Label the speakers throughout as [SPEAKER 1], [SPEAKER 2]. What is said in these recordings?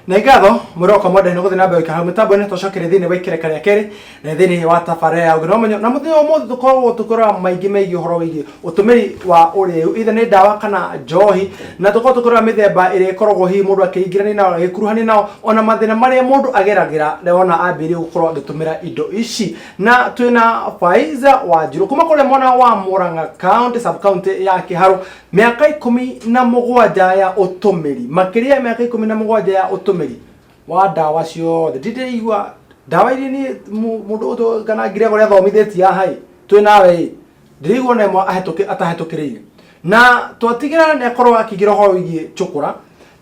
[SPEAKER 1] Nĩ ngatho mũroko mwendani gũthiĩ na mbere gũikara mĩtambo-inĩ. Tũcokere thĩinĩ wa ikereka rĩa kerĩ na thĩinĩ wa tabarĩra ya ũgima ũmenyo, na mũthenya wa ũmũthĩ tũkoragwo tũkĩrora maingĩ megiĩ ũhoro wĩgiĩ ũtũmĩri wa ũrĩu, either nĩ ndawa kana njohi, na tũkoragwo tũkĩrora mĩthemba ĩrĩa ĩkoragwo hihi mũndũ akĩingĩrania nao, agĩkuruhania nao, ona mathĩna marĩa mũndũ ageragĩra wona ambĩrĩria gũkorwo agĩtũmĩra indo ici. Na twĩna Faiza Wanjirũ kuma kũrĩa mwena wa Murang'a County, sub county ya Kĩharũ, mĩaka 17 ya ũtũmĩri, makĩria ya mĩaka 17 ya ũtũmĩri wa ndawa ciothe. Ndindĩigua ndawa iria niĩ mũndũ ũyũ kana Ngirego ũrĩa athomithĩtie haha ĩ, twĩ nawe ĩ, ndĩraigua ona ĩmwe atahĩtũkĩrĩire. Na twatigĩra nĩ akorwo akĩingĩra ũhoro wĩgiĩ cũkũra,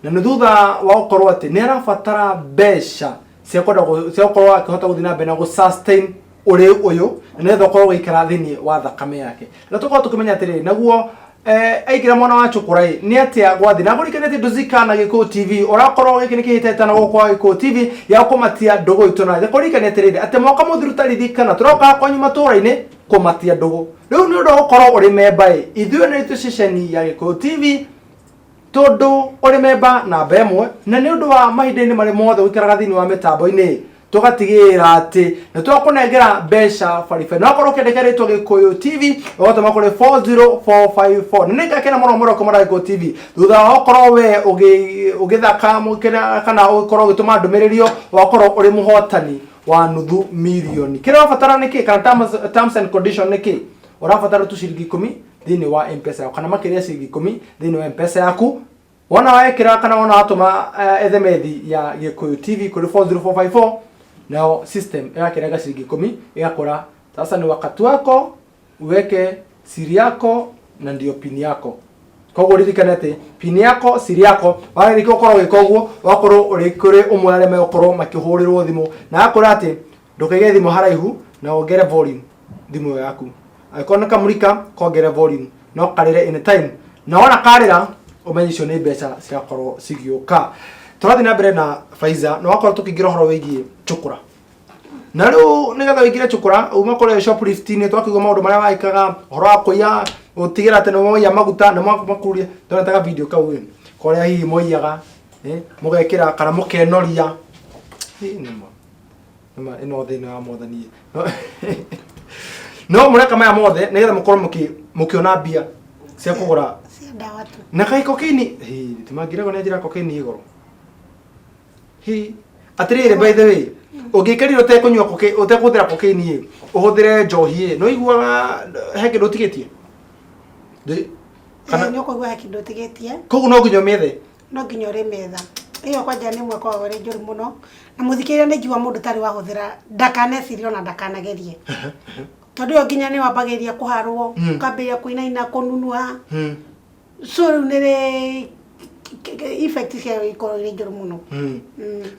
[SPEAKER 1] na nĩ thutha wa gũkorwo atĩ nĩ arabatara mbeca cia kwenda cia gũkorwo akĩhota gũthiĩ na mbere na gũ sustain ũrĩu ũyũ, na nĩgetha ũkorwo ũgĩikara thĩinĩ wa thakame yake. Na tũkorwo tũkĩmenya atĩrĩrĩ, naguo aingĩra mwana wa cũkũra ĩ, nĩ atĩa gwathiĩ na ngũrikane atĩ Nduzika na Gĩkũyũ TV ũrakorwo gĩkĩ nĩ kĩhĩtahĩtano gũkũ kwa Gĩkũyũ TV gĩa kũmatia ndũgũ itũ. Na kũririkane atĩrĩrĩ, atĩ mwaka mũthiru taririkana tũrokaga kwanyu matũra-inĩ kũmatia ndũgũ. Rĩu nĩ ũndũ wa gũkorwo ũrĩ memba ĩ, ithuĩ nĩ ithuĩ ceceni ya Gĩkũyũ TV, tondũ ũrĩ memba namba ĩmwe, na nĩ ũndũ wa mahinda-inĩ marĩa mothe ũikaraga thĩinĩ wa mĩtambo-inĩ, tũgatigĩrĩra atĩ nĩ twakũnengera mbeca baribari. Na wakorwo ũkĩandĩka rĩtwa Gĩkũyũ TV, ũgatũma kũrĩ 40454, na nĩngakena mũno mũno kũmara Gĩkũyũ TV thutha wa gũkorwo we ũgĩthaka kana ũgĩkorwo ũgĩtũma ndũmĩrĩri ĩyo, wakorwo ũrĩ mũhotani wa nuthu mirioni. Kĩrĩa ũrabatara nĩ kĩ, kana terms and condition nĩ kĩ? Ũrabatara tu ciringi 10 thĩinĩ wa M-Pesa yaku, kana makĩria ya ciringi 10 thĩinĩ wa M-Pesa yaku. Wona wekĩra kana wona watũma SMS ya Gĩkũyũ TV kũrĩ 40454, nayo system ĩgakĩrenga ciringi 10 ĩgakũra. Sasa ni wakati wako uweke siri yako na ndio pin yako. Koguo ririkane atĩ pin yako, siri yako, warĩkia gũkorwo ũgĩka ũguo, wakorwo ũrĩ kũrĩ ũmwe arĩa megũkorwo makĩhũrĩrwo thimũ, na akwĩra atĩ ndũkaige thimũ haraihu na wongere volume thimũ ĩyo yaku. Angĩkorwo nĩ kamũrika, kongere volume, no karĩre anytime, na wona karĩra ũmenye icio nĩ mbeca cirakorwo cigĩũka. Tũrathiĩ na mbere na Faiza, na wakorwo tũkĩingĩra ũhoro wĩgiĩ cũkũra. Na rĩu nĩgetha ũingĩre cũkũra, uma kũrĩa shoplifting, twakĩigua maũndũ marĩa wagĩkaga, ũhoro wa kũiya, gũtigĩra atĩ nĩ woiya maguta nĩ makuria tũretaga video kau ĩ, korĩa hihi moiyaga, mũgekĩra kana mũkenoria. Ĩ, nĩma nĩma ĩno thĩna wa mwathani ĩ. No mũreka maya mothe nĩgetha mũkorwo mũkĩona mbia cia kũgũra
[SPEAKER 2] cia ndawa tu.
[SPEAKER 1] Na kaĩ kokaini hi timangiragwo nĩ njĩra kokaini igũrũ hi. Atĩrĩrĩ, by the way, ũngĩikarire ũtekũnyua ũtekũhũthĩra kokaini ĩ, ũhũthĩre njohi ĩ, nĩ ũiguaga he kĩndũ ũtigĩtie? Kana
[SPEAKER 2] Nĩ ũkũigua he kĩndũ ũtigĩtie.
[SPEAKER 1] Koguo no nginya ũmĩethe?
[SPEAKER 2] No nginya ũrĩmĩetha. Ĩyo kwanja nĩ ĩmwe ĩkoragwo ĩrĩ njũru mũno, na mũthikĩrĩria nĩ njigua mũndũ ũtarĩ wahũthĩra ndakanecirie ona ndakanagerie, tondũ ĩyo nginya nĩ wambagĩrĩria kũharwo, ũkambĩrĩria kũinaina, kũnunuha. So rĩu nĩ rĩ effect ciayo ikoragwo irĩ njũru mũno.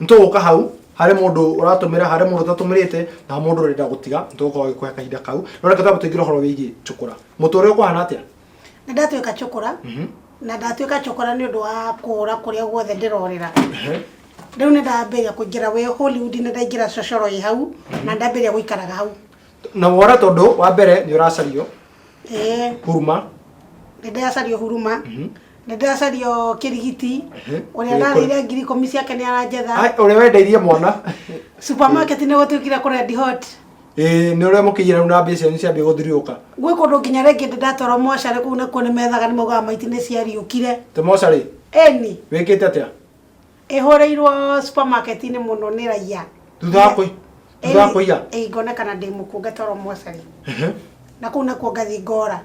[SPEAKER 1] Nĩtũgũka hau harĩ mũndũ ũratũmĩra, harĩ mũndũ ũtatũmĩrĩte, na mũndũ ũrenda gũtiga. Nĩtũgũkorwo gĩkũhe kahinda kau, no reke twambe tũingĩre ũhoro wĩgiĩ cũkũra. Mũtũrĩre ũkũhana atĩa?
[SPEAKER 2] Nĩ ndatuĩka cũkũra, na ndatuĩka cũkũra nĩ ũndũ wa kũũra kũrĩa guothe ndĩrorĩra. Rĩu nĩ ndambĩrĩria kũingĩra wĩ Hollywood, nĩ ndaingĩra cocoro ĩ hau na ndambĩrĩria gũikaraga hau.
[SPEAKER 1] Na wora tondũ wa mbere nĩ ũracario
[SPEAKER 2] Ĩĩ.
[SPEAKER 1] Huruma.
[SPEAKER 2] Nĩ ndĩracario Huruma, nĩ ndĩracario Kĩrigiti, ũrĩa ndarĩire 10,000 ciake nĩ aranjetha.
[SPEAKER 1] Ai, ũrĩa wendeirie mwana.
[SPEAKER 2] Supermarket nĩ gũtuĩkire kũ red hot.
[SPEAKER 1] Ĩĩ, nĩ ũrĩa mũkĩiyĩra rĩu na mbia cianyu ciambia gũthiriũka.
[SPEAKER 2] Gwĩ kũndũ nginya rĩngĩ ndĩ ndatwarwo mocarĩ, kũu nakuo nĩ methaga, nĩ maugaga maiti nĩ ciariũkire.
[SPEAKER 1] Te mocarĩ?
[SPEAKER 2] Ĩni.
[SPEAKER 1] Wĩkĩte atĩa?
[SPEAKER 2] Ĩhũrĩirwo supermarket-inĩ mũno nĩ raia.
[SPEAKER 1] Thutha wa kũiya?
[SPEAKER 2] Ĩĩ, ngonekana ndĩ mũkuũ ngatwarwo mocarĩ. Na kũu nakuo ngathiĩ ngora.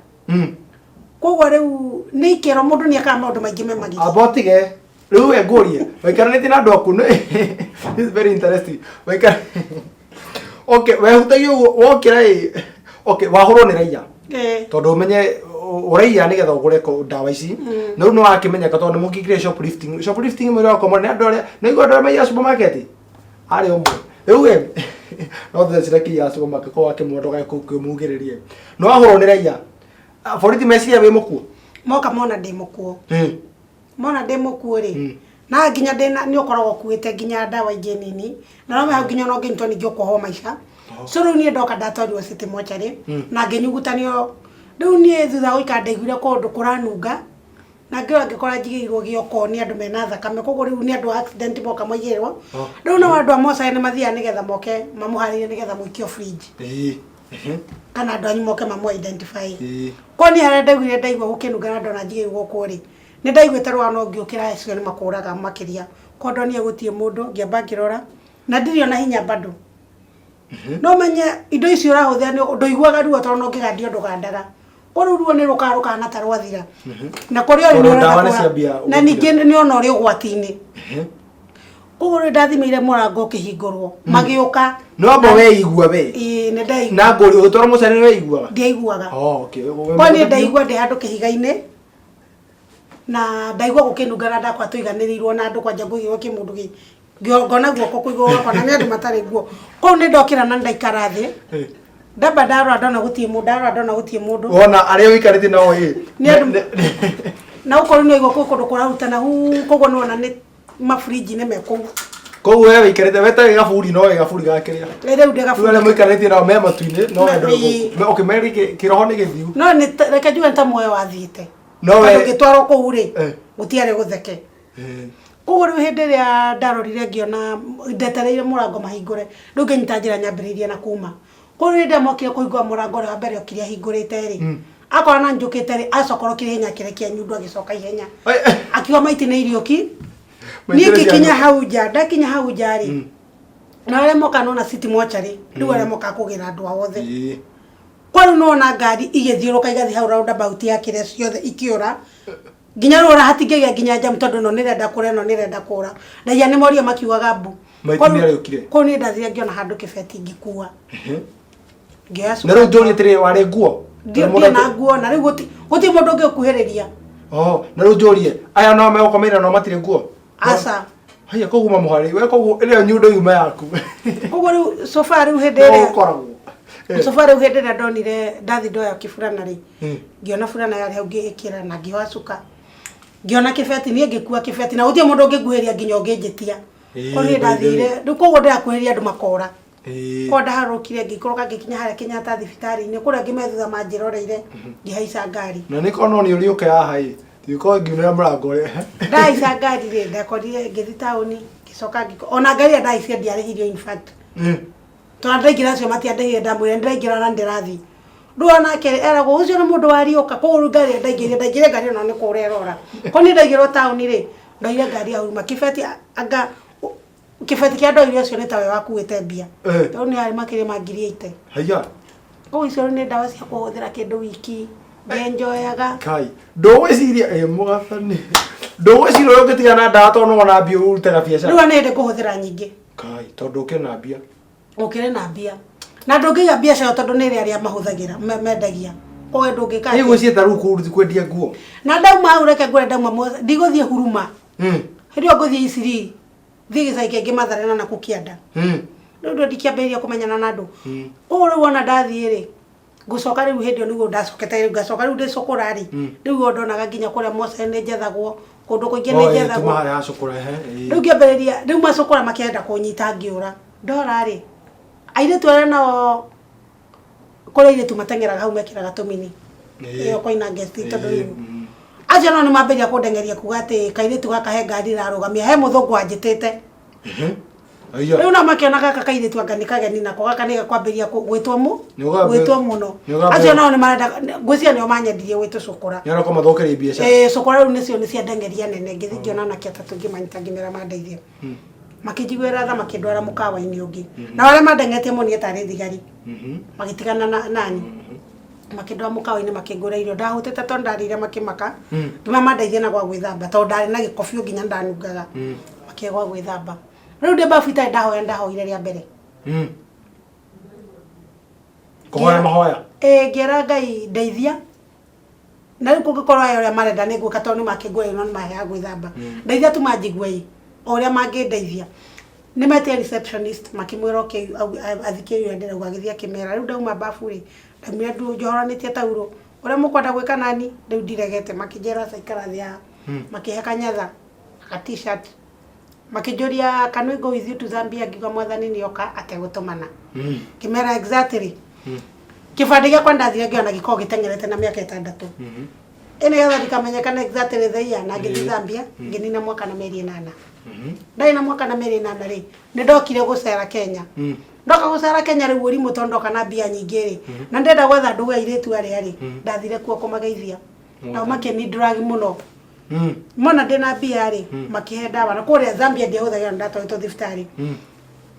[SPEAKER 2] Koguo rĩu nĩ ikĩro, mũndũ nĩ ekaga maũndũ maingĩ me magigi.
[SPEAKER 1] Amba ũtige. Rĩu we ngũrie, waikaranĩtie na andũ aku this is very interesting. Waikara Okay, wehutagia ũguo wokĩra ĩ. Okay, wahũrwo nĩ raia. Tondũ ũmenye ũraiya nĩgetha ũgũre ndawa ici. Na rĩu nĩ wakĩmenyeka tondũ nĩ mũkĩingĩrire shoplifting. Shoplifting mwĩrĩ wakwa nĩ andũ arĩa nĩ andũ arĩa maiyaga supermarket. Arĩ ũmwe. Rĩu we no thutha cira kĩiyaga supermarket ko wakĩmuona ndũkae kũmugĩrĩrie. No wahũrwo nĩ raia. Borithi meciria wĩ mũkuo.
[SPEAKER 2] Moka mona ndĩ mũkuo. Mona ndĩ mũkuo rĩ, Na nginya ndĩna nĩ ũkoragwo ũkuĩte nginya ndawa ingĩ nini, na no hau nginya ona ũngĩnyitwo ningĩ ũkohwo maica. So rĩu niĩ ndoka ndatwarirwo city mortuary na ngĩnyugutanio. Rĩu niĩ thutha wa gũikara ndaiguire kũndũ kũranunga, na ngĩrora ngĩkora njigĩirwo gĩoko nĩ andũ mena thakame, koguo rĩu nĩ andũ a accident moka maigĩrĩrwo. Rĩu nao andũ a mocarĩ nĩ mathiaga nĩgetha moke mamũharĩrie nĩgetha mũikio fridge, kana andũ anyu moke mamũ identify. Koguo niĩ harĩa ndaiguire ndaigua gũkĩnunga na ndona njigĩirwo gũkũ rĩ, nĩ ndaiguĩte rũgano ngĩũkĩra acio nĩ makũraga makĩria. Koguo ndonire gũtirĩ mũndũ, ngĩamba ngĩrora na ndirĩ ona hinya bado. No menye indo icio ũrahũthĩra nĩ ndũiguaga ruo tondũ no ũngĩgandio ndũgandaga. Koguo rĩu ruo nĩ rũkaga rũkahana ta rwathira. Na kũrĩa ũrĩ
[SPEAKER 1] Tondũ
[SPEAKER 2] nĩ ũrenda
[SPEAKER 1] ndawa nĩ
[SPEAKER 2] kũra-
[SPEAKER 1] ciambia
[SPEAKER 2] na
[SPEAKER 1] gũthira.
[SPEAKER 2] ningĩ nĩ ona ũrĩ ũgwati-inĩ. Koguo rĩu ndathimĩire mũrango ũkĩhingũrwo magĩũka.
[SPEAKER 1] No amba weigua we?
[SPEAKER 2] Ĩĩ, nĩ ndaigua.
[SPEAKER 1] Na ngũri ũgĩtwara mũcere nĩ weiguaga?
[SPEAKER 2] Ndiaiguaga.
[SPEAKER 1] Oh, okay.
[SPEAKER 2] Kwa niĩ ndaigua ndĩ handũ kĩhiga-inĩ na ndaigua gũkĩnunga na ndakwa tũiganĩrĩirwo na andũ kwanja ngũigĩrwo kĩmũndũ gĩ ngona guoko kũigwo gwakwa na nĩ andũ matarĩ nguo. Kũu nĩ ndokĩra na ndaikara thĩ, ndamba ndarora ndona gũtirĩ mũndũ, ndarora ndona gũtirĩ mũndũ.
[SPEAKER 1] Wona arĩa ũikarĩte nao ĩ?
[SPEAKER 2] Nĩ andũ na ũkorwo nĩ waigua kwĩ kũndũ kũrarutana huu, koguo nĩ wona nĩ maburinji-inĩ me kũu.
[SPEAKER 1] Koguo we wĩikarĩte we tarĩ gaburi no wĩ gaburi ga kĩrĩa.
[SPEAKER 2] Rĩu ndĩ
[SPEAKER 1] Rĩu
[SPEAKER 2] gaburi.
[SPEAKER 1] arĩa mũikarĩtie nao me matu-inĩ no we ndũrĩ
[SPEAKER 2] Ĩĩ.
[SPEAKER 1] gũkũ. Okay, me kĩroho nĩ gĩthiu.
[SPEAKER 2] No nĩ reke njuge nĩ ta muoyo wathiĩte.
[SPEAKER 1] No we
[SPEAKER 2] Tondũ ngĩtwarwo kũu rĩ,
[SPEAKER 1] Eh.
[SPEAKER 2] gũtiarĩ gũtheke. Koguo rĩu hĩndĩ ĩrĩa ndarorire ngĩona ndetereire mũrango mahingũre, rĩu ngĩnyita njĩra nyambĩrĩirie na kuma. Koguo rĩu hĩndĩ ĩrĩa mokire kũhingũra mũrango ũrĩa wa mbere okire ahingũrĩte rĩ, akora na njũkĩte rĩ, acokorokire ihenya akĩrekia nyundo agĩcoka ihenya. Akiuga maiti nĩ iriũki. Niĩ ngĩkinya hau nja, ndakinya hau nja rĩ, na arĩa moka nona city mortuary, rĩu arĩa moka kũgĩra andũ ao othe. Kwa rĩu nona ngari igĩthiũrũka igathiĩ hau roundabout ya kĩrĩa ciothe ikĩũra, nginya rĩu ona hatingĩgĩa nginya njamu tondũ ĩno nĩrenda kũra ĩno nĩrenda kũra. Raia nĩ moria makiugaga mbu.
[SPEAKER 1] Maiti
[SPEAKER 2] Kwa rĩu-
[SPEAKER 1] nĩarĩũkire?
[SPEAKER 2] Kũu niĩ ndathire ngĩona handũ kĩbeti ngĩkua. Ngĩoya
[SPEAKER 1] Na
[SPEAKER 2] cuka.
[SPEAKER 1] rĩu njũrie atĩrĩrĩ, warĩ nguo?
[SPEAKER 2] Ndiĩ na nguo na rĩu gũtirĩ mũndũ ũngĩũkuhĩrĩria.
[SPEAKER 1] Oh, na rĩu njũrie, aya no megũkomeire no matirĩ nguo?
[SPEAKER 2] Aca.
[SPEAKER 1] Haya, koguo mamũharĩrie. We koguo ĩrĩa nyundo yuma yaku.
[SPEAKER 2] Koguo rĩu sofa rĩu hĩndĩ
[SPEAKER 1] No
[SPEAKER 2] ĩrĩa
[SPEAKER 1] ũkoragwo.
[SPEAKER 2] Sofa rĩu hĩndĩ ĩrĩa ndonire ndathi ndoya kĩburana rĩ, ngĩona burana yarĩ hau ngĩĩkĩra na ngĩoya cuka. Ngĩona kĩbeti, niĩ ngĩkua kĩbeti na gũtirĩ mũndũ ũngĩnguhĩrĩria nginya ũngĩnjĩtia. Koguo niĩ ndathire, rĩu koguo ndĩrakuhĩrĩria andũ makora. Koguo ndaharũrũkire ngĩikũrũka ngĩkinya harĩa Kenyatta thibitarĩ-inĩ, kũrĩa angĩ me thutha manjĩroreire ngĩhaica ngari.
[SPEAKER 1] Na nĩ korwo no nĩ ũrĩũke haha ĩ, ndiũkorwo ngiunĩra mũrango ũrĩa.
[SPEAKER 2] Ndahaica ngari rĩ, ndakorire ngĩthiĩ taũni, ngĩcoka ona ngari ĩrĩa ndahaicire ndiarĩhirio in fact. Tondũ ndaingĩra acio matiandĩhire, ndamwĩra nĩndĩraingĩra na nĩndĩrathiĩ. Rĩu onake eragwo ũcio nĩ mũndũ wariũka, koguo rĩu ngari ĩrĩa ndaingĩrire, ndaingĩrire ngari ĩno nĩ kũra ĩrora. Koguo niĩ ndaingĩrwo taũni rĩ, ndoire ngari ya huruma, kĩbeti anga kĩbeti kĩa ndoire ũcio nĩ tawe wakuĩte mbia. Rĩu nĩ yarĩ makĩria ma ngiri 80.
[SPEAKER 1] Haiya.
[SPEAKER 2] Koguo icio rĩu nĩ ndawa cia kũhũthĩra kĩndũ wiki, ndenjoyaga.
[SPEAKER 1] Kai, ndũgwĩciria ĩ mũgathani. Ndũgwĩciria ũrĩa ũngĩtigana na ndawa tondũ nĩwona mbia ũrutaga biacara.
[SPEAKER 2] Rĩu nĩ hĩndĩ ngũhũthĩra nyingĩ.
[SPEAKER 1] Kai, tondũ ũkĩrĩ na mbia.
[SPEAKER 2] Ũkĩrĩ na mbia. Na ndũngĩiga biacara tondũ nĩ ĩrĩa arĩa mahũthagĩra mendagia. Koguo ndũngĩka
[SPEAKER 1] Ĩ
[SPEAKER 2] atĩa.
[SPEAKER 1] gwĩciria rĩu kũruti kwendia nguo.
[SPEAKER 2] Na ndauma hau reke ngwĩre ndauma ndigũthiĩ Huruma. Hĩndĩ ĩyo ngũthiĩ Isiri, thiĩ gĩcagi kĩngĩ Mathare na nakũu kĩanda. Rĩu ndio ndikĩambĩrĩria kũmenyana na andũ. Koguo rĩu wona ndathiĩ rĩ, ngũcoka rĩu hĩndĩ ĩyo nĩguo ndacokete rĩu ngacoka rĩu ndĩ cũkũra rĩ, rĩu o ndonaga nginya kũrĩa Moce nĩ njethagwo, kũndũ kũingĩ nĩ
[SPEAKER 1] Oh, ĩ,
[SPEAKER 2] njethagwo.
[SPEAKER 1] tuma harĩa hacũkũra, ehe, ĩ.
[SPEAKER 2] Rĩu ngĩambĩrĩria, rĩu macũkũra makĩenda kũnyita ngĩũra. Ndora rĩ, airĩtu arĩa nao kũrĩ airĩtu mateng'eraga hau mekĩraga tũmini. Ĩyo Koinange Street tondũ rĩu acio nao nĩ mambĩrĩria kũndeng'eria kuga atĩ kairĩtu gaka he ngari ĩrarũgamia, he mũthũngũ wanjĩtĩte.
[SPEAKER 1] Aya.
[SPEAKER 2] Rĩu nao makĩona gaka kairĩtu anga nĩ kageni nako gaka nĩ gakwambĩrĩria gwĩtwo mũ
[SPEAKER 1] Nĩ ũgambĩ-
[SPEAKER 2] gwĩtwo mũno.
[SPEAKER 1] nĩ ũgambĩ-
[SPEAKER 2] Acio nao nĩ marenda ngwĩciria nĩo manyendirie gwĩtwo cũkũra.
[SPEAKER 1] Nĩ aroka mathũkĩrie biacara.
[SPEAKER 2] Eh, cũkũra rĩu nĩcio nĩ ciandengeria nene ngĩthiĩ ngĩona anake atatũ ngĩmanyita ngĩmera mandeithie. Makĩnjiguĩra tha makĩndwara mũkawa-inĩ ũngĩ. Nao arĩa mandengeretie monire tarĩ thigari. Magĩtigana nani. Makĩndwara mũkawa-inĩ makĩngũrĩra irio. Ndahũtĩte tondũ ndarĩire makĩmaka. Ngĩmera mandeithie na gwa gwĩthamba tondũ ndarĩ na gĩko biũ nginya ndanungaga. Makĩhe gwa gwĩthamba. Rĩu ndĩ bafu itarĩ ndahoya ndahoire rĩa mbere.
[SPEAKER 1] Kũhoya mahoya.
[SPEAKER 2] Ĩĩ ngĩra Ngai ndeithia. Na rĩu kũngĩkorwo he ũrĩa marenda nĩ ngwĩka tondũ nĩ makĩngũrĩra no nĩ maheaga gwĩthamba. Ndeithia tu manjigue ĩ, o ũrĩa mangĩndeithia. Nĩ metire receptionist makĩmwĩra oke athikĩrĩrie ũrĩa ndĩrauga, agĩthiĩ akĩmera. Rĩu ndauma bafu rĩ, ndaumire njohoranĩtie taurũ, ũrĩa mũkwenda gwĩka nani, rĩu ndiregete. Makĩnjĩra aca ikara thĩ haha. Makĩhe kanyatha, ga t-shirt. Makĩnjũria, "Can we go with you to Zambia?" Ngiuga Mwathani nĩoka ategũtũmana. Ngĩmera exactly kĩbandĩ gĩakwa ndathire ngĩona gĩkoragwo gĩteng'erete na mĩaka 6, ĩ nĩgetha ndikamenyekane exactly the year. Na ngĩthiĩ Zambia, ngĩnina mwaka na mĩeri 8. Ndarĩ na mwaka na mĩeri 8 rĩ, nĩ ndokire gũcera Kenya. Ndoka gũcera Kenya rĩu, ũrimũ, tondũ ndoka na mbia nyingĩ rĩ, na ndĩrenda gwetha ndũgũ ya airĩtu arĩa rĩ, ndathire kuo kũmageithia, nao makĩni drug mũno. Mona ndĩna mbia rĩ, makĩhe ndawa, na kũrĩa Zambia ndiahũthagĩra, ndatwarĩtwo thibitarĩ.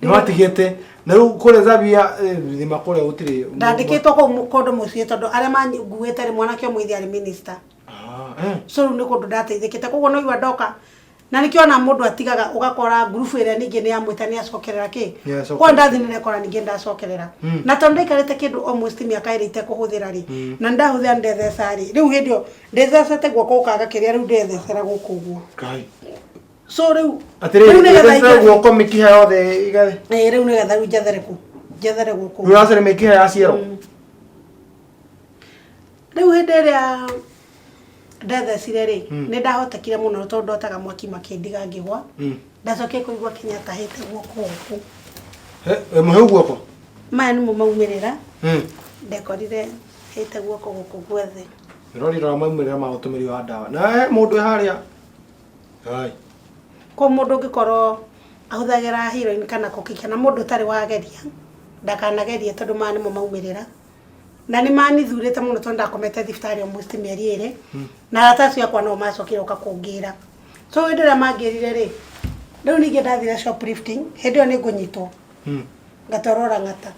[SPEAKER 1] Nĩ watigĩte na rĩu kũrĩa Zambia, thima kũrĩa gũtirĩ?
[SPEAKER 2] Ndandĩkĩtwo kũu kũndũ mũciĩ, tondũ arĩa manguĩte rĩ, mwanake ũmwe ithe arĩ minister.
[SPEAKER 1] Ah, eh.
[SPEAKER 2] So rĩu nĩ kũndũ ndateithĩkĩte, koguo no igua ndoka na nĩkĩo ona mũndũ atigaga, ũgakora ngurubu ĩrĩa ningĩ nĩ yamwĩta, nĩ acokerera kĩ.
[SPEAKER 1] Nĩ acokerera.
[SPEAKER 2] Koguo ndathi nĩ ndekora ningĩ ndacokerera, na tondũ ndaikarĩte kĩndũ almost mĩaka 2 itekũhũthĩra rĩ, na ndahũthĩra ndetheca rĩ, rĩu hĩndĩ ĩyo ndĩthecete guoko gũkaga kĩrĩa, rĩu ndĩrethecera gũkũ ũguo.
[SPEAKER 1] Ngai.
[SPEAKER 2] So rĩu
[SPEAKER 1] Atĩrĩrĩ,
[SPEAKER 2] rĩu nĩgetha
[SPEAKER 1] ũthece guoko mĩkiha yothe igathe?
[SPEAKER 2] Ĩĩ, rĩu nĩgetha rĩu njethere kũ njethere gũkũ.
[SPEAKER 1] Rĩu ũracere mĩkiha ya ciero?
[SPEAKER 2] Rĩu hĩndĩ ĩrĩa ndethecire rĩ, nĩ ndahotekire mũno, tondũ ndotaga mwaki makĩndiga ngĩgwa. Ndacokire kũigua kinya tahĩte guoko gũkũ.
[SPEAKER 1] Wĩ mũhĩu guoko?
[SPEAKER 2] Maya nĩmo maumĩrĩra. Ndekorire hĩte guoko gũkũ guothe.
[SPEAKER 1] Rori, rora maumĩrĩra ma ũtũmĩri wa ndawa na he mũndũ wĩ harĩa. Ai.
[SPEAKER 2] Ko mũndũ ũngĩkorwo ahũthagĩra heroin kana cocaine, kana mũndũ ũtarĩ wageria, ndakanagerie, tondũ maya nĩmo maumĩrĩra, na nĩ manithurĩte mũno, tondũ ndakomete thibitarĩ almost mĩeri 2, na arata acio akwa no macokire ũka kũngĩra. So hĩndĩ ĩrĩa mangĩrire rĩ, rĩu ningĩ ndathire shoplifting. Hĩndĩ ĩyo nĩ ngũnyitwo, ngatwarwo Rang'ata.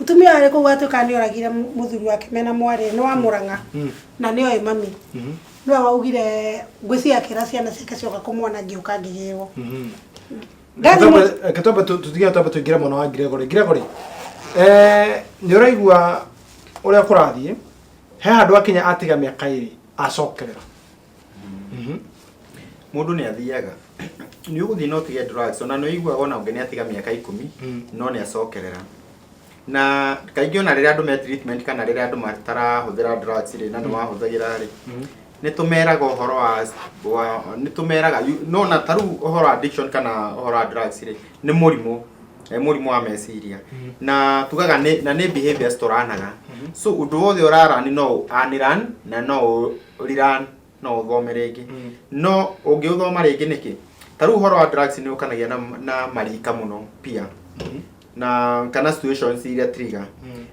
[SPEAKER 2] Mũtumia warĩ kũu atuĩka nĩ oragire mũthuri wake mena mwarĩ, nĩ wa Mũrang'a, na nĩ oĩ mami, nĩwe waugire, ngwĩciria akĩra ciana ciake cioka kũmwona, ngĩũka ngĩgĩrwo. Ndathi
[SPEAKER 1] Reke twambe tũtige, twambe tũingĩre mwena wa Gregory. Gregory, nĩ ũraigua ũrĩa kũrathiĩ? He handũ akinya atiga mĩaka 2, acokerera.
[SPEAKER 3] Mũndũ nĩ athiaga, nĩ ũgũthiĩ no ũtige drugs, ona nĩ ũiguaga ona ũngĩ nĩ atiga mĩaka 10, no nĩ acokerera. Na kaingĩ ona rĩrĩa andũ me treatment kana rĩrĩa andũ matarahũthĩra drugs rĩ, na nĩ wahũthagĩra rĩ, nĩ tũmeraga ũhoro wa nĩ tũmeraga no na ta rĩu ũhoro wa addiction kana ũhoro wa drugs rĩ, nĩ mũrimũ, mũrimũ wa meciria, na tugaga nĩ na nĩ behaviors tũranaga. So ũndũ wothe ũrarani no unlearn na no relearn, no ũthome rĩngĩ. No ũngĩũthoma rĩngĩ nĩkĩ? Ta rĩu ũhoro wa drugs nĩ ũkanagia na marika mũno pia na kana situations iria trigger,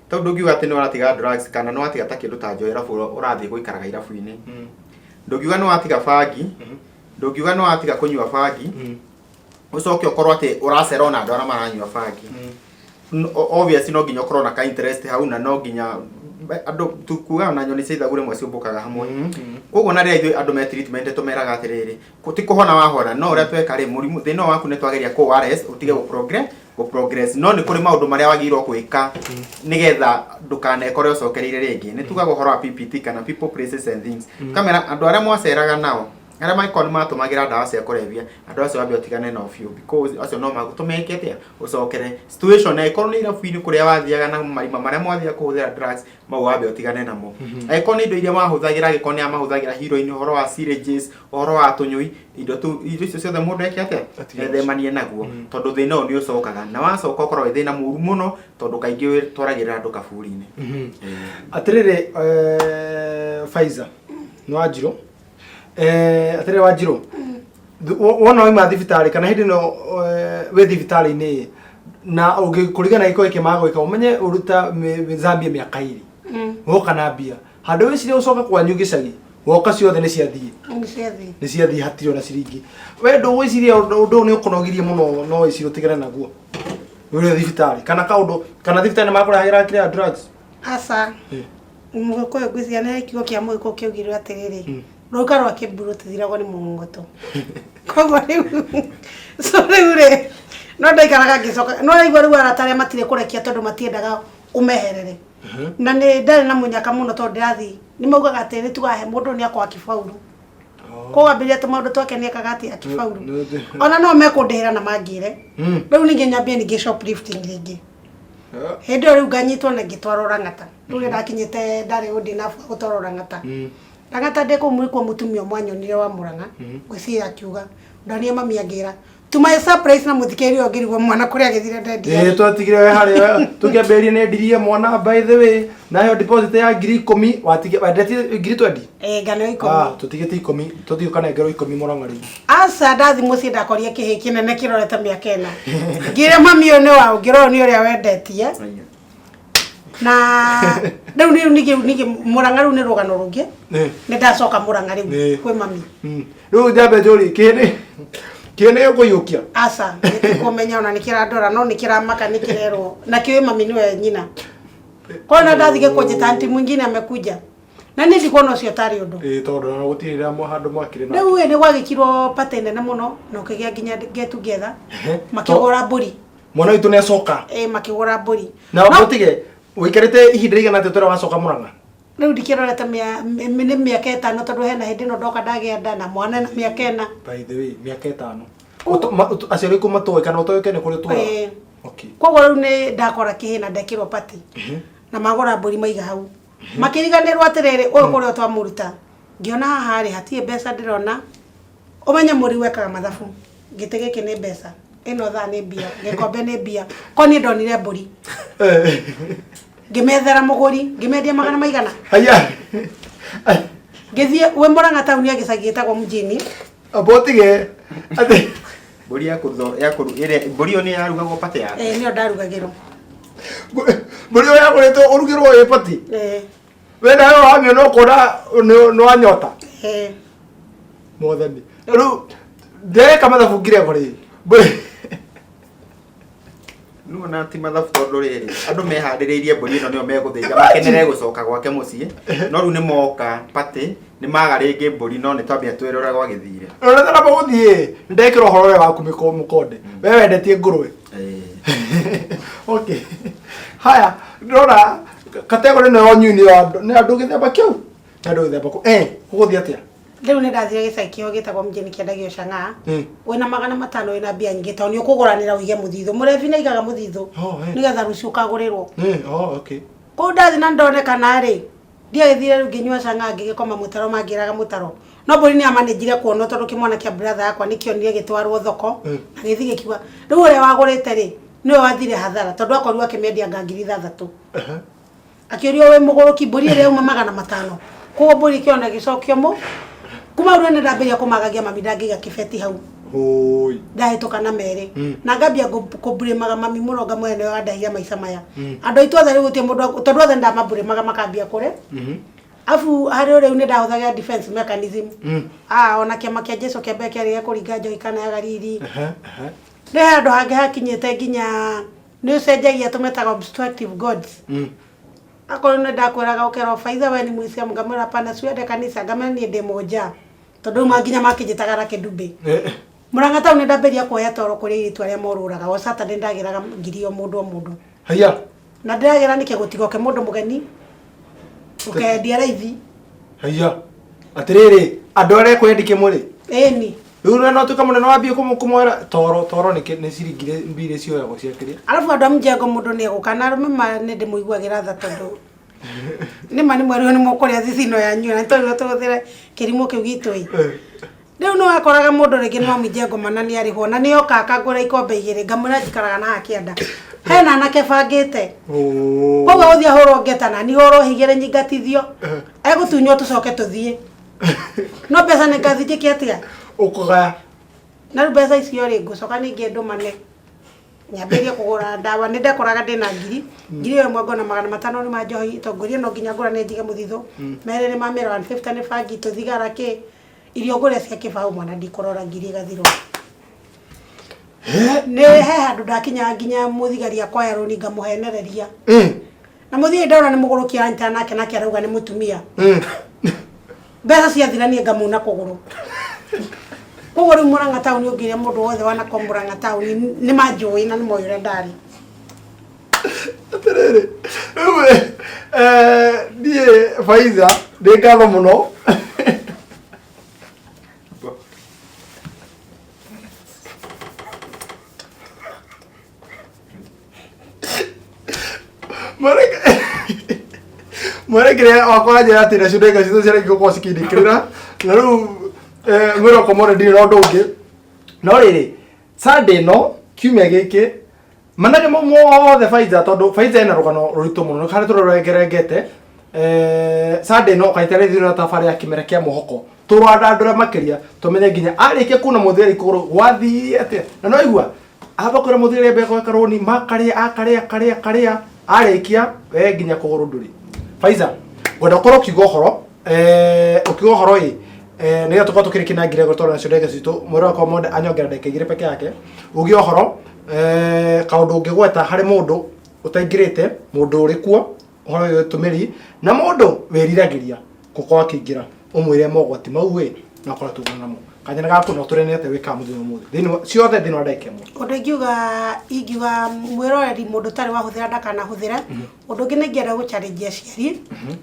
[SPEAKER 3] tondũ ndũngiuga atĩ nĩ ũratiga drugs kana nĩ watiga ta kĩndũ ta njohi irabu ũrathiĩ gũikaraga irabu-inĩ. Ndũngiuga nĩ watiga bangi, ndũngiuga nĩ watiga kũnyua bangi, ũcoke ũkorwo atĩ ũracera ona andũ arĩa maranyua bangi. Obviously no nginya ũkorwo na ka interest hau, na no nginya andũ tukugaga na nyoni cia ithagu rĩmwe ciũmbũkaga hamwe. Koguo na rĩrĩa ithuĩ andũ me treatment tũmeraga atĩrĩrĩ, ti kũhona wahona, no ũrĩa tweka rĩ, mũrimũ thĩna ũyũ waku nĩ twageria kũ arrest ũtige gũ progress, no nĩ kũrĩ maũndũ marĩa wagĩrĩirwo gwĩka nĩgetha ndũkanekore ũcokereire rĩngĩ. Nĩ tugaga ũhoro wa PPT kana people, places and things. Kamera andũ arĩa mwaceraga nao, arĩa mangĩkorwo nĩ matũmagĩra ndawa cia kũrebia, andũ acio wambe ũtigane nao biũ, because acio no magũtũme ĩke atĩa? Ũcokere. Situation angĩkorwo nĩ irabu-inĩ kũrĩa wathiaga na marima marĩa mwathiaga kũhũthĩra drugs mau, wambe ũtigane namo. Angĩkorwo nĩ indo iria wahũthagĩra, angĩkorwo nĩ amahũthagĩra heroin, ũhoro wa syringes, ũhoro wa tũnyũi, indo tu indo icio ciothe mũndũ eke atĩa?
[SPEAKER 1] Atigane.
[SPEAKER 3] Ethemanie naguo, tondũ thĩna ũyũ nĩ ũcokaga, na wacoka ũkorwo wĩ thĩna mũru mũno, tondũ kaingĩ wĩtwaragĩrĩra andũ kaburi-inĩ.
[SPEAKER 1] Atĩrĩrĩ, Faiza nĩ Wanjirũ, atĩrĩrĩ Wanjirũ, wona wauma thibitarĩ kana hĩndĩ ĩno, wĩ thibitarĩ-inĩ na ũngĩkũringana na gĩko gĩkĩ magwĩka, ũmenye ũruta Zambia mĩaka 2, woka na mbia, handũ wĩcirie ũcoke kwanyu gĩcagi, woka ciothe nĩ ciathiĩ.
[SPEAKER 2] Nĩ ciathiĩ.
[SPEAKER 1] Nĩ ciathiĩ, hatirĩ ona ciringi. We ndũgwĩciria ũndũ ũyũ nĩ ũkũnogirie mũno? No wĩcirie ũtigane naguo ũrĩ thibitarĩ kana kaũndũ kana thibitarĩ nĩ makũrehagĩra kĩrĩa, drugs?
[SPEAKER 2] Aca. Mũgĩkũyũ, ngwĩciria nĩ kiugo kĩa mũgĩkũyũ kĩaugirwo atĩrĩrĩ, rũruka rwa kĩmbu rũtithiragwo nĩ mũng'ũng'ũtũ. Koguo rĩu, so rĩu rĩ, no ndaikaraga ngĩcoka, no raigua rĩu arata arĩa matirĩ kũrekia, tondũ matiendaga ũmeherere, na nĩ ndarĩ na mũnyaka mũno, tondũ ndĩrathiĩ nĩ maugaga atĩ nĩ tugahe mũndũ nĩ akorwo akĩbauru. Koguo ambĩrĩria tũmaũndũ twake nĩ ekaga atĩ akĩbauru, ona no mekũndĩhĩra na mangĩre. Rĩu ningĩ nyambie ningĩ shoplifting rĩngĩ. Hĩndĩ ĩyo rĩu nganyitwo na ngĩtwarwo Rang'ata. Rĩu rĩrĩa ndakinyĩte, ndarĩ ũndĩ na gũtwarwo Rang'ata. Rang'ata ndĩ kũu mwĩkuo, mũtumia ũmwe anyonire wa Mũrang'a, ngwĩciria akiuga ndonire mami, angĩra To my surprise na mũthikĩrĩria ũngĩrigwo mwana kũrĩa agĩthire ndendia.
[SPEAKER 1] Ĩĩ twatigire we harĩa tũkĩambĩrĩria nĩ endirie mwana by the way nayo deposit ya 10,000 watige wendetie 20,000.
[SPEAKER 2] Eh, ngano 10.
[SPEAKER 1] Ah, tũtigĩte 10 tũthiĩ ũkanengerwo 10 Mũrang'a rĩu.
[SPEAKER 2] Aca ndathi mũciĩ ndakorire kĩhĩ kĩnene kĩrorete mĩaka 4. Ngĩra mami ũyũ nĩ waũ, ngĩra ũyũ nĩ ũrĩa wendetie. Na rĩu rĩu ningĩ ningĩ Mũrang'a rĩu nĩ rũgano rũngĩ. Nĩ ndacoka Mũrang'a rĩu kwĩ mami.
[SPEAKER 1] Rĩu njambe njũrie kĩhĩ nĩ kĩhĩ nĩ ũkũiyũkia?
[SPEAKER 2] Aca nĩtũkũmenya ona nĩ kĩrandora no nĩ kĩramaka nĩ kĩrerwo na kĩũĩ mami nĩwe nyina. Kona ndathi gĩkũnjĩta aunty mwingine amekuja. Na niĩ ndikuona ũcio tarĩ ũndũ.
[SPEAKER 1] Ĩĩ tondũ ona gũtirĩ rĩrĩa handũ mwakĩrĩ na.
[SPEAKER 2] Rĩu ĩ nĩ gwagĩkirwo party nene mũno na ũkĩgĩa nginya get together makĩgũra mbũri.
[SPEAKER 1] Mwana witũ nĩ acoka.
[SPEAKER 2] Ĩ makĩgũra mbũri.
[SPEAKER 1] Na ũtige ũikarĩte ihinda rĩigana atĩa ũtarĩ wacoka Mũrang'a?
[SPEAKER 2] Rĩu ndikĩrorete nĩ mĩaka 5 tondũ hena hĩndĩ ĩno ndoka ndagĩa nda na mwana ena mĩaka 4.
[SPEAKER 1] By the way, mĩaka 5. Aciari aku matoĩ kana ũtoĩkaine kũrĩa ũtũraga?
[SPEAKER 2] Ĩĩ.
[SPEAKER 1] Okay.
[SPEAKER 2] Koguo rĩu nĩ ndakora kĩhĩ na ndekĩrwo party. Na magũra mbũri maiga hau. Makĩriganĩrwo atĩrĩrĩ ũyũ kũrĩa twamũruta. Ngĩona haha rĩ hatirĩ mbeca ndĩrona. Ũmenye mũri wekaga mathabu. Gĩtĩ gĩkĩ nĩ mbeca. Ĩno thaa nĩ mbia, gĩkombe nĩ mbia. Ko niĩ ndonire mbũri. Ngĩmethera mũgũri, ngĩmendia magana maigana.
[SPEAKER 1] Haya.
[SPEAKER 2] Ngĩthiĩ wĩ Mũrang'a taũni ya gĩcagi gĩtagwo Mjini.
[SPEAKER 1] Amba ũtige atĩ
[SPEAKER 3] Mbũri ya kũrutwo ya kũru ĩrĩa mbũri ĩyo nĩ yarugagwo party yake.
[SPEAKER 2] Ĩĩ nĩyo ndarugagĩrwo.
[SPEAKER 1] Mbũri ĩyo yagũrĩtwo ũrugĩrwo ĩ party.
[SPEAKER 2] Ĩĩ.
[SPEAKER 1] We nawe wamĩona ũkona nĩ wanyota.
[SPEAKER 2] Ĩĩ.
[SPEAKER 1] Mwathani. Rĩu ndĩreka mathabu ngirego rĩ. Mbũri
[SPEAKER 3] Nĩwona ti mathabu tondũ rĩrĩ andũ meharĩrĩirie mbũri ĩno nĩyo megũthĩnja makenere gũcoka gwake mũciĩ no rĩu nĩ moka party nĩ maga rĩngĩ mbũri no nĩ twambia twĩrore gwagĩthire.
[SPEAKER 1] Rora tena gũthiĩ ndekĩra ũhoro ũrĩa waku mũkonde. We wendetie ngũrwe. Okay. Haya, ndĩrona category ĩno ya ũnyui nĩ ya andũ nĩ andũ gĩthemba kĩu. Nĩ andũ gĩthemba kĩu. Eh, gũgũthiĩ atĩa?
[SPEAKER 2] Rĩu nĩ ndathire gĩcagi kĩo gĩtagwo Mjini kĩendagio chang'aa. Wĩna 500 wĩna mbia nyingĩ tondũ nĩ ũkũgũranĩra ũige mũthithũ. Mũrebi nĩ aigaga mũthithũ nĩgetha rũciũ ũkagũrĩrwo.
[SPEAKER 1] Oh, okay.
[SPEAKER 2] Kũu ndathi na ndonekana rĩ, ndiagĩthire rĩu ngĩnyua chang'aa ngĩgĩkoma mũtaro mangĩraga mũtaro. No mbũri nĩ yamanĩnjire kuonwo tondũ kĩmwana kĩa brother yakwa nĩkĩonire gĩtwarwo thoko na gĩthiĩ gĩkiuga rĩu ũrĩa wagũrĩte rĩ nĩwe wathire hathara tondũ akorirwo akĩmĩendia nga 6,000. Akĩũrio wĩ mũgũrũki mbũri ĩrĩa yauma 500. Koguo mbũri ĩkĩona ĩgĩcokio mũ. Kuma hau rĩu nĩndambĩrĩria kũmagagia mami ndangĩiga kĩbeti hau.
[SPEAKER 1] Hũi.
[SPEAKER 2] Ndahĩtũka na merĩ. Na ngambia kũmburĩmaga mami mũno ngamwĩra nĩwe wandehire maica maya. Andũ aitũ othe rĩu gũtirĩ mũndũ tondũ othe nĩndamamburĩmaga makambia kũrĩ. Abu harĩ rĩu nĩndahũthagĩra defense mechanism. Ah, ona kĩama kĩa Jesu kĩa mbere kĩarĩ gĩa kũringa njohi kana ya Galili. Nĩ handũ hangĩ hakinyĩte nginya nĩ ũcenjagia tũmetaga obstructive gods. Akorwo nĩ ndakwĩraga ũkerwo Faitha we ni Muislamu ngamwĩra hapana siende kanitha ngamwĩra niĩ ndĩ mũnja. Tondũ rĩu nginya makĩnjĩtaga na kĩndubĩ. Mũrang'a taũni ndambĩrĩria kuoya toro kũrĩ airĩtu arĩa morũraga. O Saturday ndagĩraga ngiri o mũndũ o mũndũ.
[SPEAKER 1] Haya.
[SPEAKER 2] Na ndĩragĩra nĩkĩ gũtigoke mũndũ mũgeni ũkendia raithi.
[SPEAKER 1] Haya. Atĩrĩrĩ, andũ arĩa ekwendia kĩmwe rĩ?
[SPEAKER 2] Ĩni.
[SPEAKER 1] Rĩu we no tuĩka mũnene wambie kũmwĩra toro toro nĩ nĩ ciringi mbia iria cioyagwo cia kĩrĩa.
[SPEAKER 2] Arabu andũ a mjengo mũndũ nĩ egũka na arũme ma nĩ ndĩmũiguagĩra tha tondũ nĩ ma nĩ mwerirwo nĩ mũkũrĩa thithino yanyu na nĩ twerirwo tũhũthĩre kĩrimũ kĩu gitũ ĩ. Rĩu nĩ wakoraga mũndũ rĩngĩ nĩ wa mjengo mana nĩ arĩhwo na nĩ oka akangũra ikombe 2 ngamwĩra njikaraga na haha kĩanda. Hena anake bangĩte. Koguo gũthiĩ ahũrwo ngeta na niĩ hũrwo higĩre nyingatithio. Egũtunywo tũcoke tũthiĩ. No mbeca nĩ ngathi njĩke atĩa?
[SPEAKER 1] Ũkũgaya.
[SPEAKER 2] Na rĩu mbeca icio rĩ ngũcoka ningĩ ndũmane. Nyambĩrĩrie kũgũra ndawa nĩ ndekoraga ndĩna ngiri. 1000 ngona 500 nĩ ma njohi tondũ ngũria no nginya ngũrane njige mũthithũ. 2 nĩ ma mĩro 150 nĩ bangi tũthigara kĩ. Irio ngũrĩa cia kĩbaũ mwana ndikũrora ngiri ĩgathirwo. Nĩ he handũ ndakinyaga nginya mũthigari akoya rũni ngamũhenereria. Na mũthigari ndona nĩ mũgũrũki aranyitana nake nake arauga nĩ mũtumia. Mbeca ciathira niĩ ngamuna kũgũrũ. Koguo rĩu Mũrang'a taũni ũngĩria mũndũ wothe wanakorwo Mũrang'a taũni nĩ manjũĩ na nĩ moĩ ũrĩa ndarĩ.
[SPEAKER 1] Atĩrĩrĩ, rĩu niĩ Faiza nĩ ngatho mũno. Mwerekere wakwa anjĩra atĩ nacio ndagĩka citũ ciarĩkia gũkorwo cikĩinĩkĩrĩra na rĩu mwĩroko mone ndirĩ na ũndũ ũngĩ no rĩrĩ Sunday ĩno kiumia gĩkĩ manage mau mothe Faiza, tondũ Faiza ena rũgano rũritũ mũno harĩa tũrũrengerengete. Sunday ĩno ũkanyita rĩthio na tabarĩ ya kĩmera kĩa mũhoko, tũrwandandũre makĩria tũmenye nginya arĩkia kuna mũthigari kũgũrũ gwathiĩ atĩa. Na no igua amba kwĩra mũthigari ambe gweka rũni makarĩa akarĩa karĩa karĩa arĩkia we nginya kũgũrũ ndũrĩ. Faiza, ngwenda ũkorwo ũkiuga ũhoro, ũkiuga ũhoro ĩ, nĩgetha tũkorwo tũkĩrĩkia na ngirego, tondũ nacio ndagĩka citũ mwĩrĩ wakwa monde anyongera ndagĩka 2 peke yake. Uge ũhoro, kaũndũ ũngĩgweta harĩ mũndũ ũtaingĩrĩte, mũndũ ũrĩ kuo ũhoro wĩgiĩ ũtũmĩri, na mũndũ wĩriragĩria gũkorwo akĩingĩra, ũmwĩre mogwati mau ĩ na ũkorwo tugana namo kanyana gaku no tũrenete wĩkaga mũthenya ũmũthĩ thĩinĩ ciothe thĩinĩ wa ndagĩka 1.
[SPEAKER 2] Ũndũ ingiuga mwĩroreri, mũndũ ũtarĩ wahũthĩra ndakanahũthĩre. Ũndũ ũngĩ nĩ ingĩenda gũ-challenge aciari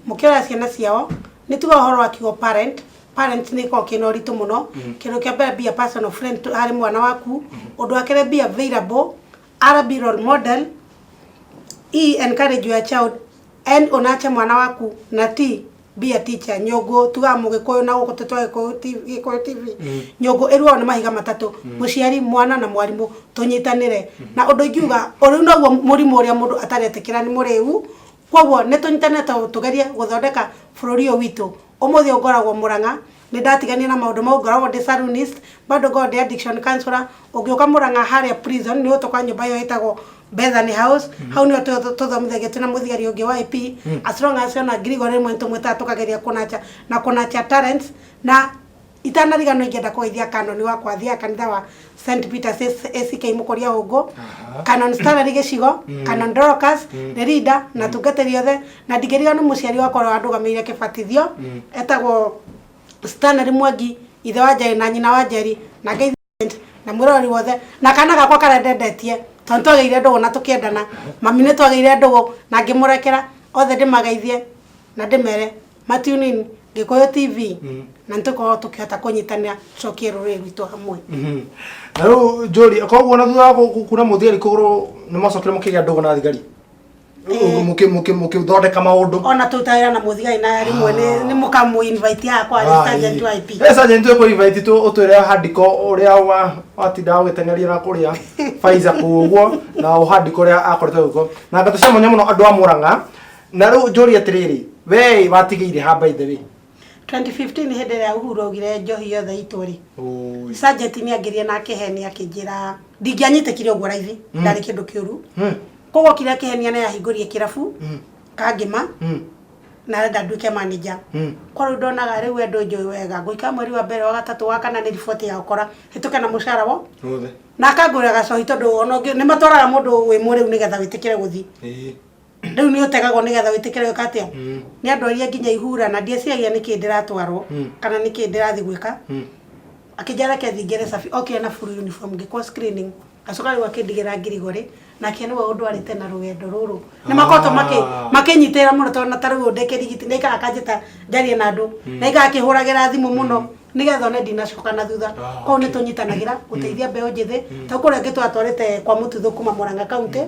[SPEAKER 2] mũkĩrora ciana ciao, nĩ tuga ũhoro wa kiugo parent. Parents nĩ gĩkoragwo kĩna ũritũ mũno. Kĩndũ kĩa mbere, be a personal friend harĩ mwana waku. Ũndũ wa kerĩ, be available, R, be role model, E, encourage your child, N, ũnache mwana waku, na T, be a teacher. Nyũngũ tugaga mũgĩkũyũ na gũkũ tũtwa Gĩkũyũ TV, Gĩkũyũ TV, nyũngũ ĩruagwo nĩ mahiga matatũ, mũciari, mwana na mwarimũ. Tũnyitanĩre. Na ũndũ ingiuga, ũrĩu noguo mũrimũ ũrĩa mũndũ ataretĩkĩra nĩ mũrĩu. Koguo nĩ tũnyitanĩre tondũ tũgerie gũthondeka bũrũri ũyũ witũ. Ũmũthĩ ũyũ ngoragwo Mũrang'a, nĩ ndatigania na maũndũ mau, ngoragwo ndĩ salonist, bado ngoragwo ndĩ addiction counselor. Ũngĩũka Mũrang'a harĩa prison nĩ ũgũtũkora nyũmba ĩyo ĩtagwo Bethany House, hau nĩho tũthomithagia twĩna mũthigari ũngĩ wa IP. As long as ona Gregory rĩmwe nĩ tũmwĩtaga tũkageria kũnacha na kũnacha talents. Na itanariganĩrwo, ingĩenda kũgeithia kanoni wakwa, athiaga kanitha wa St Peters ACK Mũkũria Hũngũ, Canon Stanley Gĩcigo, Canon Dorcas Lerida, na tungatĩri othe. Na ndingĩriganĩrwo mũciari wakwa ũrĩa wandũgamĩrĩire kĩbatithio, etagwo Stanley Mwangi, ithe wa Njeri na nyina wa Njeri, na ngeithia na mwĩroreri wothe na kana gakwa karĩa ndendetie, tondũ twagĩire ndũgũ na tũkĩendana. Mami, nĩ twagĩire ndũgũ na ngĩmũrekera. Othe ndĩmageithie na ndĩmere matune in Gĩkũyũ TV, na nĩtũkorwo tũkĩhota kũnyitanĩra tũcokie rũrĩrĩ rwitũ hamwe.
[SPEAKER 1] Na rĩu njũri, koguo na thutha wa kuna mũthigari kũgũrũ nĩ mwacokire mũkĩgĩa ndũgũ na thigari mũkĩthondeka maũndũ?
[SPEAKER 2] Ona tũrutaga wĩra na mũthigari, na rĩmwe nĩ mũkamũ invite haha kwa sergeant wa IP.
[SPEAKER 1] Eh, sergeant, twĩkũ invite tu ũtwĩre handiko ũrĩa watindaga ũgĩteng'eria na kũrĩa Faiza kũu ũguo, na ũhandiko ũrĩa akoretwo agĩkwo na ngatho cia mwanya mũno andũ a Murang'a. Na rĩu njũrie atĩrĩrĩ, we watigĩire ha, by the way?
[SPEAKER 2] 2015, hĩndĩ ĩrĩa Uhuru augire njohi yothe itũ rĩ, sergeant nĩ angĩrie na akĩhenia, akĩnjĩra ndingĩanyitĩkire ũguo raithi, ndarĩ kĩndũ kĩũru. Koguo kĩrĩa akĩhenia nĩ ahingũrie kĩrabu Kangĩma na arenda nduĩke manager. Kwa rĩu ndonaga rĩu we ndũnjũĩ wega, ngũikara mweri wa mbere, wa gatatũ, wa kana, nĩ riboti ya ũkora hĩtũke na mũcara wo
[SPEAKER 1] Wothe.
[SPEAKER 2] Na akangũrĩra gacohi, tondũ ona ũngĩ nĩ matwaraga mũndũ wĩ mũrĩu nĩgetha wĩtĩkĩre gũthiĩ. Rĩu nĩ ũtegagwo nĩgetha wĩtĩkĩre gwĩka atĩa. Nĩ andwaria nginya ihura, na ndieciragia nĩkĩ ndĩratwarwo kana nĩkĩ ndĩrathiĩ gwĩka. Akĩnjĩra reke thiĩ ngere cabi, okire na full uniform, ngĩkwo screening, acoka rĩu akĩndigĩra ngirigorĩ, nake nĩwe ũndwarĩte na rũgendo rũrũ. Nĩ makoretwo makĩnyitĩrĩra mũno, tondũ na ta rĩu ndĩ kĩrigiti nĩ aikaraga akanjĩta njarie na andũ, na aikaraga akĩhũragĩra thimũ mũno nĩgetha one ndinacoka na thutha. Koguo nĩ tũnyitanagĩra gũteithia mbeũ njĩthĩ, tondũ kũrĩa ũngĩ twatwarĩte kwa mũtuthũ kuma Murang'a County,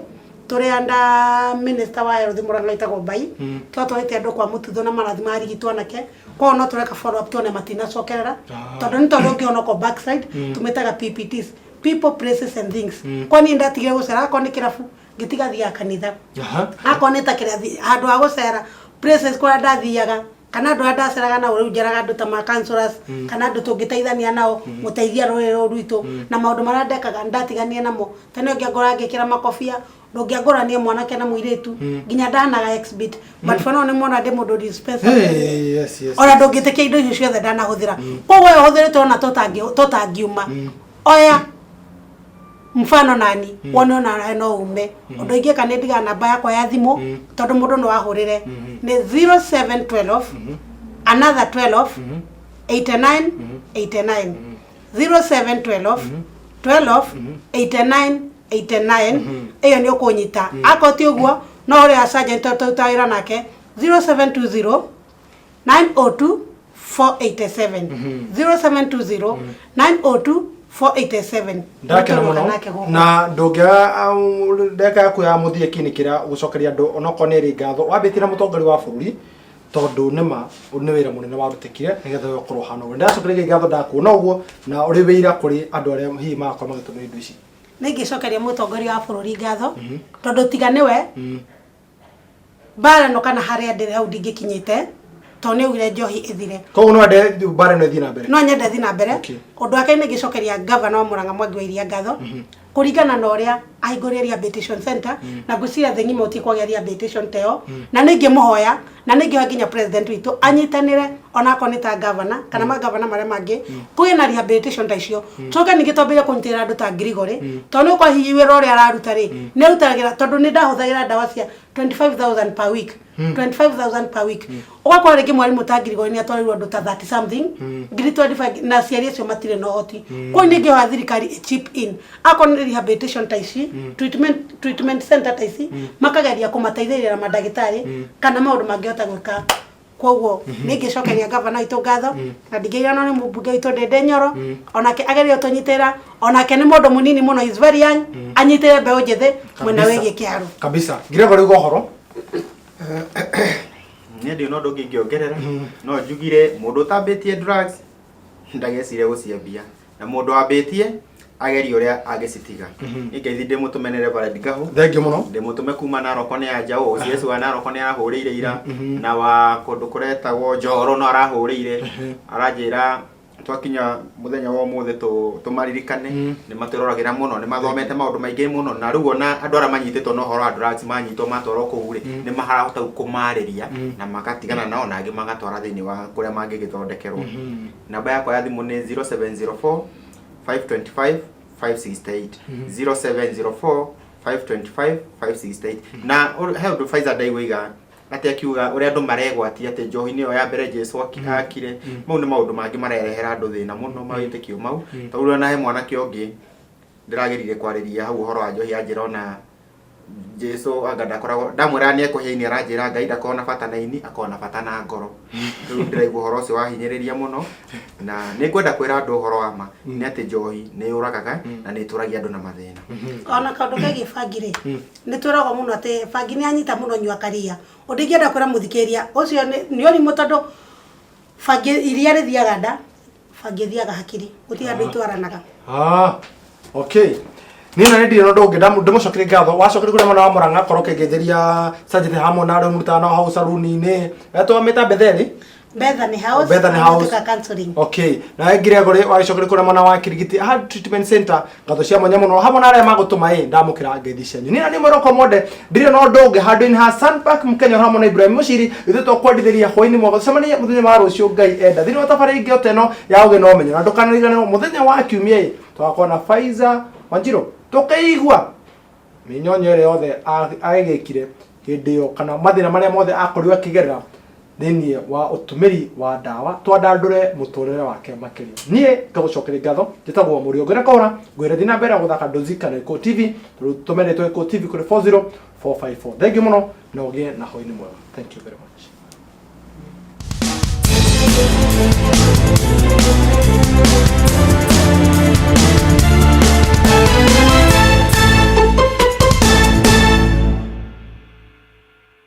[SPEAKER 2] tũrĩ under minister wa health Murang'a ĩtagwo Mbai, twatwarĩte andũ kwa mũtuthũ na marathi marigitwo anake. Koguo no tũreka follow up tuone matinacokerera, tondũ nĩ tondũ ũngĩhonokwo backside tũmĩtaga PPTs, people, places and things. Kwa niĩ ndatigire gũcera, akorwo nĩ kĩrabu ngĩtiga thiaga kanitha, akorwo nĩ ta kĩrathi handũ ha gũcera, places kũrĩa ndathiaga kana andũ arĩa ndaceraga nao, rĩu njaraga andũ ta ma counselors kana andũ tũngĩteithania nao gũteithia rũrĩrĩ rũrũ rwitũ. Na maũndũ marĩa ndekaga ndatiganie namo. Tene ũngĩangora ngĩkĩra makobia, ndũngĩangũrania mwanake na mũirĩtu, nginya ndanaga exhibit, but for now nĩ mona ndĩ mũndũ dispensable.
[SPEAKER 1] Hey, yes.
[SPEAKER 2] Ona ndũngĩtĩkia indo icio ciothe ndanahũthĩra. Koguo we ũhũthĩrĩte ona tũtangiuma, oya mfano nani wone ona no ume. Ũndũ ingĩka nĩ ndiga namba yakwa ya thimũ, tondũ mũndũ no ahũrĩre nĩ 0712 another 12 89 89, 0712 12 89 89. Ĩyo nĩ ũkũnyita. Akorwo ti ũguo, no ũrĩa sergeant tũruta wĩra nake, 0720 902 487, 0720 902 487.
[SPEAKER 1] Ndakena mũno.
[SPEAKER 2] Nake gũkũ.
[SPEAKER 1] Na ndũngĩaga ndeka yaku ya mũthia kĩnĩ kĩrĩa gũcokeria andũ, onokorwo nĩ ĩrĩ ngatho wambĩtie na mũtongoria wa bũrũri. Tondũ nĩma nĩ wĩra mũnene warutĩkire nĩgetha we ũkorwo ũhana ũguo. Ndĩracokeria ngatho ndakuona ũguo na ũrĩ wĩira kũrĩ andũ arĩa hihi magakorwo magĩtũmĩra indo ici.
[SPEAKER 2] Nĩ ingĩcokeria mũtongoria wa bũrũri ngatho tondũ tiga nĩwe mbara ĩno kana harĩa ndĩrĩ hau ndingĩkinyĩte, tondũ nĩ augire njohi ĩthire.
[SPEAKER 1] Koguo no wende mbara ĩno ĩthiĩ na mbere?
[SPEAKER 2] No nyende ĩthiĩ na mbere.
[SPEAKER 1] Okay.
[SPEAKER 2] Ũndũ wa kerĩ, nĩ ingĩcokeria gavana wa Murang'a Mwangi wa Iria ngatho kũringana na ũrĩa ahingũrire rehabilitation center, na ngwĩciria thĩ ng'ima ũtige kwagĩa rehabilitation ta ĩyo. Na nĩ ingĩmũhoya na nĩ ingĩhoya nginya president witũ anyitanĩre onakorwo nĩ ta gavana kana magavana marĩa mangĩ, kũgĩe na rehabilitation ta icio. Tũke ningĩ twambĩrĩrie kũnyitĩrĩra andũ ta Gregory, tondũ nĩ ũkora hihi wĩra ũrĩa araruta rĩ, nĩ arutagĩra, tondũ nĩ ndahũthagĩra ndawa cia 25,000 per week, 25,000 per week. Ũgakora rĩngĩ mwarimũ ta Gregory nĩ atwarĩirwo andũ ta 30 something ngiri 25, na aciari acio matirĩ na ũhoti. Koguo nĩ ingĩhoya thirikari ĩ chip in akorwo nĩ rehabilitation ta ici, treatment center ta ici, makageria kũmateithĩrĩria na mandagĩtarĩ kana maũndũ mangĩhota gwĩka. Koguo nĩ ingĩcokeria gavana witũ ngatho, na ndingĩriganĩrwo nĩ mũmbunge witũ Ndĩndĩ Nyoro, onake agerie gũtũnyitĩrĩra. Onake nĩ mũndũ mũnini mũno, is very young, anyitĩrĩre mbeũ njĩthĩ mwena
[SPEAKER 1] Kabisa.
[SPEAKER 2] wĩgiĩ kĩharo.
[SPEAKER 1] Kabisa. Gregory, uga ũhoro.
[SPEAKER 3] Niĩ ndirĩ na ũndũ ũngĩ ingĩongerera. No njugire mũndũ ũtambĩtie drugs ndagecirie gũciambia, na mũndũ wambĩtie agerie ũrĩa angĩcitiga. Nĩ ngeithi ndĩmũtũme nĩ Reverend Ngahũ.
[SPEAKER 1] Thengiũ mũno.
[SPEAKER 3] Ndĩmũtũme kuma Naroko nĩ Anjaũ, OCS wa Naroko nĩ arahũrĩire ira, na wa kũndũ kũretagwo Njoro no arahũrĩire, aranjĩra twakinya mũthenya wa ũmũthĩ tũmaririkane. Nĩ matwĩroragĩra mũno, nĩ mathomete maũndũ maingĩ mũno, na rĩu ona andũ arĩa manyitĩtwo na ũhoro wa drugs, manyitwo matwarwo kũu rĩ, nĩ marahota kũmarĩria na magatigana nao, na angĩ magatwara thĩinĩ wa kũrĩa mangĩgĩthondekerwo. Namba yakwa ya thimũ nĩ 0704 525 568, 0704 525 568. Na he ũndũ Pfizer ndaigua iga atĩ akiuga ũrĩa andũ maregwatia atĩ njohi nĩyo ya mbere Jesu akire. Mau nĩ maũndũ mangĩ marerehera andũ thĩna mũno, mawĩtĩkio mau, tondũ ona he mwanake ũngĩ ndĩrageririe kwarĩria hau ũhoro wa njohi, anjĩra ona Jesu anga ndakoragwo, ndamwĩra nĩ ekũhe ini, aranjĩra Ngai ndakoragwo na bata na ini, akoragwo na bata na ngoro. Rĩu ndĩraigua ũhoro ũcio wahinyĩrĩria mũno, na nĩ ngwenda kwĩra andũ ũhoro wa ma nĩ atĩ njohi nĩ yũragaga na nĩ ĩtũragia andũ na mathĩna.
[SPEAKER 2] Ona kaũndũ kegiĩ bangi rĩ, nĩ twĩragwo mũno atĩ bangi nĩ anyita mũno nyua karia. Ũndũ ingĩenda kwĩra mũthikĩrĩria ũcio nĩ ũrimũ, tondũ bangi iria rĩthiaga nda, bangi ĩthiaga hakiri, gũtirĩ andũ itwaranaga.
[SPEAKER 1] Ah, okay. Niĩ na nĩ ndirĩ na ũndũ ũngĩ ndĩmũcokerie ngatho. Wacokeria kũrĩa mwena wa Murang'a, korwo ũkĩngetheria Sergeant hamwe na arĩa mũrutaga nao hau saruni-inĩ. Etwo mĩta Betheli?
[SPEAKER 2] Bethany House.
[SPEAKER 1] Bethany House.
[SPEAKER 2] Tuka counseling.
[SPEAKER 1] Okay. Na Gregory wacokeria kũrĩa mwena wa Kirigiti Hard Treatment Center, ngatho cia mwanya mũno hamwe na arĩa magũtũma ĩ ndamũkĩra ngeithi cianyu. Niĩ na nĩ mwĩroko monde ndirĩ na ũndũ ũngĩ handũ-inĩ ha Sunpark Mkenya hamwe na Ibrahim Muciri, ithuĩ tũkwendithĩria hwaĩ-inĩ mwega. Tũcemanie mũthenya wa rũciũ Ngai enda thĩinĩ wa tabarĩra ĩngĩ o ta ĩno ya ũgĩ na ũmenyo. Na ndũkanariganĩrwo mũthenya wa kiumia ĩ tũgakorwo na Faiza Wanjiru tũkĩigua mĩnyonyo ĩrĩa yothe agĩkire hĩndĩ ĩyo kana mathĩna marĩa mothe akorirwo akĩgerera thĩinĩ wa ũtũmĩri wa ndawa, twandandũre mũtũrĩre wake makĩria. Niĩ ngagũcokeria ngatho. Njĩtagwo Mũriũ Ngwĩra Kũhũra, ngwĩre thiĩ na mbere gũthaka Ndũzika na Gĩkũyũ TV, tondũ tũmeretwo Gĩkũyũ TV kũrĩ 40454. Thengiũ mũno na ũgĩe na hwaĩ-inĩ mwega. Thank you very much.